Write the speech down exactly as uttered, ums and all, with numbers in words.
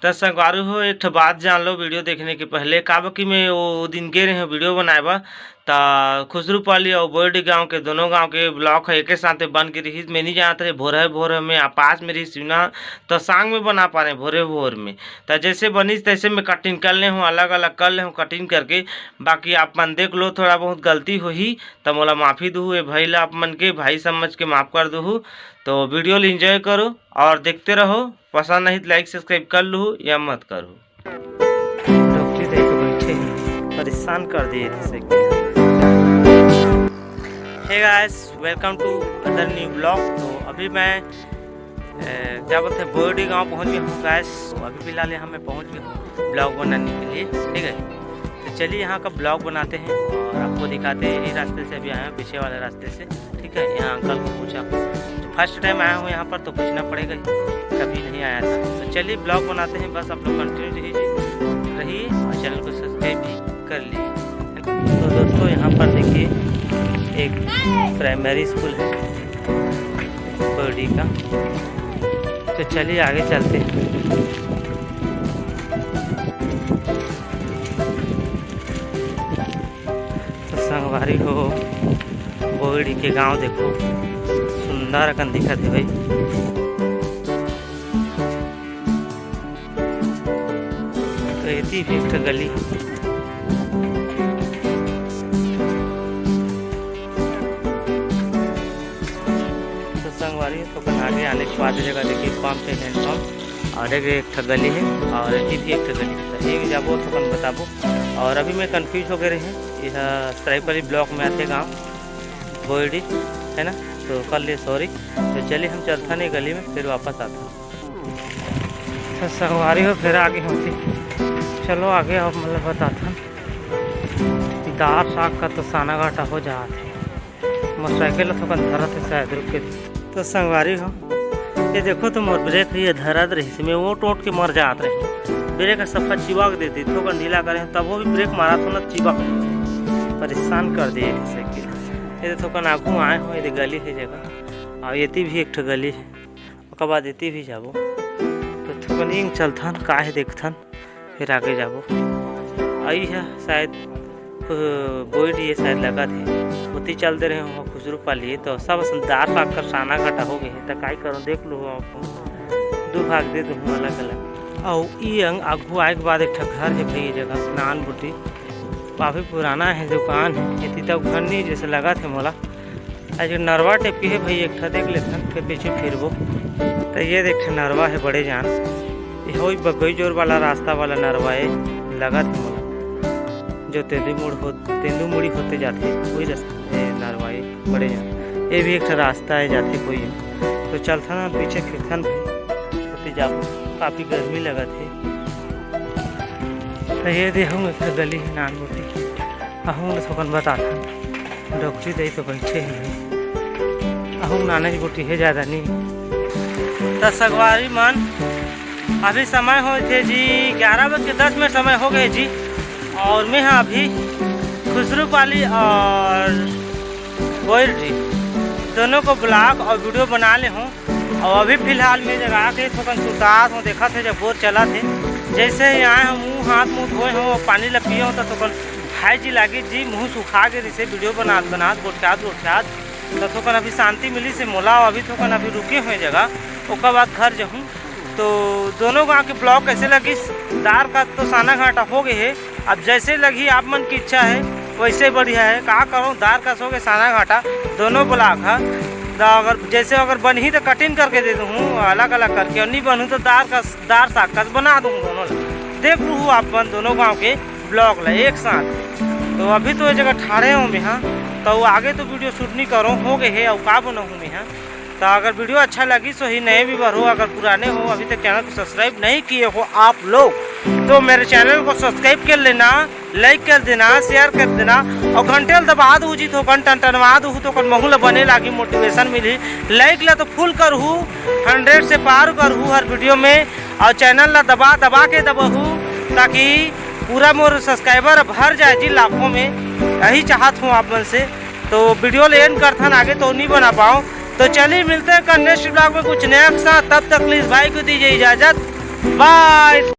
त संगवारी हो, एक ठो बात जान लो वीडियो देखने के पहले, काबर कि मैं वो दिन गे रहे हूँ वीडियो बनाए बर, त खुसरूपाली अउ बोईडीह गांव के, दोनों गांव के ब्लॉग ह एके साथे बन के रहिस। मैं नहीं जानत रहे, भोरे भोरे में आ पास में रहिस सीना, त सांग में बना पा रहे भोरे भोर में। त जैसे बनिस तैसे मैं कटिंग कर ले हूँ, अलग अलग कर ले हूँ कटिंग करके। बाकी आप मन देख लो, थोड़ा बहुत गलती होही त मोला माफी दुहू, ए भाई ला आप मन के भाई समझ के माफ कर दुहू। तो वीडियो ल एंजॉय करो और देखते रहो, पसंद नहीं तो लाइक सब्सक्राइब कर लूँ या मत करो। डॉक्टरी दे के बैठे हैं, परेशान कर दिए थे से। Hey guys, welcome to other new vlog। तो अभी मैं ए, क्या बोलते हैं, बोईडीह गांव पहुंच गया हूँ गाइस। तो अभी फिलहाल यहाँ मैं पहुंच गया हूँ ब्लॉग बनाने के लिए, ठीक है। तो चलिए यहाँ का ब्लॉग बनाते हैं और आपको दिखाते हैं। यही रास्ते से अभी आए हैं, पीछे वाले रास्ते से, ठीक है। यहाँ अंकल को पूछा, तो फर्स्ट टाइम आया हूँ यहाँ पर, तो पूछना पड़ेगा ही, कभी नहीं आया था। तो चलिए ब्लॉग बनाते हैं, बस आप लोग कंटिन्यू रहिए, रहिए और चैनल को सब्सक्राइब भी कर लीजिए। तो दोस्तों, यहाँ पर देखिए, एक प्राइमरी स्कूल है बोईडीह का। तो चलिए आगे चलते हैं। तो संगवारी हो, बोईडीह के गांव देखो, सुंदर अकन दिखत है भाई। तो एती भी एक ठो गली। तो संगवारी, थोकन आगे आने के बाद जगह देखिए पंप है, हैंड पंप, और एक, एक ठो गली है, और एती भी एक ठो गली है। तो ये जाबो, थोकन बताबो। और अभी मैं कंफ्यूज हो गए रहे, यह सरायपाली ब्लॉक में आते गांव बोईडीह, है ना, तो कर लिए सॉरी। तो चलिए हम चलथन ये गली में, फिर वापस आथन। तो संगवारी हो, फिर आगे होती, चलो आगे अब मतलब बताथन। दार साग का तो साना घाटा हो जात है। मोटरसाइकिल ला थोकन धरत है शायद, रुक के। तो संगवारी हो, ये देखो तो मोर ब्रेक ये धरत रहिस, मैं वो टोट के मर जात रही। ब्रेक सफा चिपक देती, थोकन ढीला करे तब वो भी ब्रेक मारा तो ना चिपक। परेशान कर दिए ये साइकिल। ये थोकन आगू आए हो, ये गली है जगह, और एती भी एक ठो गली है। ओकर बाद एती भी जाबो, तो थोकन इंग चलथन, का हे देखथन, फिर आगे जाबो। अई ह शायद, अ, बोईडीह ये शायद लगत हे, ओती चल दे रहे हो खुसरूपाली, तो सब असन दार साग कर साना घाटा हो गए हे, त काई करो, देख लो आप, दू भाग दे दूँ अलग अलग। अउ ई अंग आगू आए के बाद एक ठो घर हे भाई, ये जगह नान बुटी, काफी पुराना हे, दुकान हे, एती तक घर नहीं जैसे लगत हे मोला। आज नरवा टाइप के हे भाई, एक ठा देख लेथन, फिर पीछे फिरबो। त ये देख ठा नरवा हे बड़े जान, ये होई बगई जोर वाला रास्ता वाला नरवा ए, लगत हे मोला। जो तेंदू मुड़ हो, तेंदू मुड़ी होते जाथे, वही रास्ता ए नरवा ए बड़े जान। ये भी एक ठा रास्ता ए जाथे कोई। तो चलथन पीछे फिरथन भाई, ओती जाबो, काफी गर्मी लगत हे। त ये दे हूँ एक ठा गली हे नान मोटी, अहूँ ल थोकन बताथन। डॉक्टरी दई तो बैठे ही हे। अहू नानेच गोटी हे, ज्यादा नहीं। त संगवारी मन, अभी समय होय थे जी ग्यारह बज के दस मिनट समय हो गए जी। और मैं हाँ अभी खुसरूपाली और बोईडीह दोनों को ब्लॉग और वीडियो बना ले हूँ। और अभी फिलहाल मैं जगह के थोकन सुतात हूँ, देखत हे जब बोर चलत हे। जैसे ही आए हूँ, मुँह हाथ मुँह धोए हूँ और पानी ला पिए हूँ, तो थोकन हाय जी लागी जी, मुँह सुखा गे रिसे वीडियो बनात बनात, गोठियात गोठियात। तो थोकन अभी शांति मिली से मोला, अभी थोकन अभी रुके हुए जगह, ओकर बाद घर जहूँ। तो दोनों गांव के ब्लॉग कैसे लगिस? दार का तो साना घाटा हो गए हे, अब जैसे लगी आप मन की इच्छा है वैसे बढ़िया है। का करो, दार का सो के साना घाटा दोनों ब्लॉग है। तो अगर जैसे अगर बनही तो कटिंग करके दे दूँ अलग अलग करके, और नहीं बनू तो दार का, दार साग का बना दूँ दोनों ला। देख लूँ आप मन दोनों गांव के ब्लॉग ला एक साथ। तो अभी तो ये जगह ठाड़े हूँ मैं, हाँ, तो आगे तो वीडियो शूट नहीं करो, हो गए है, और का बनाऊँ मैं, हाँ। तो अगर वीडियो अच्छा लगी सो ही नए व्यूअर हो, अगर पुराने हो, अभी तक चैनल को सब्सक्राइब नहीं किए हो आप लोग, तो मेरे चैनल को सब्सक्राइब कर लेना, लाइक कर देना, शेयर कर देना और घंटे ल दबा दू जी, थोकन टनटनवा दू, थोकन महू ल बने लागी, मोटिवेशन मिली। लाइक ला तो फुल करहू, हंड्रेड से पार करहू हर वीडियो में, और चैनल ला दबा दबा के दबहू, ताकि पूरा मोर सब्सक्राइबर भर जाए जी लाखों में, यही चाहत हूँ आप मन से। तो वीडियो ले एंड करथन, आगे तो नहीं बना पाओ। तो चलिए मिलते हैं कल नेक्स्ट ब्लॉग में कुछ नया के साथ, तब तक प्लीज भाई को दीजिए इजाजत, Bye.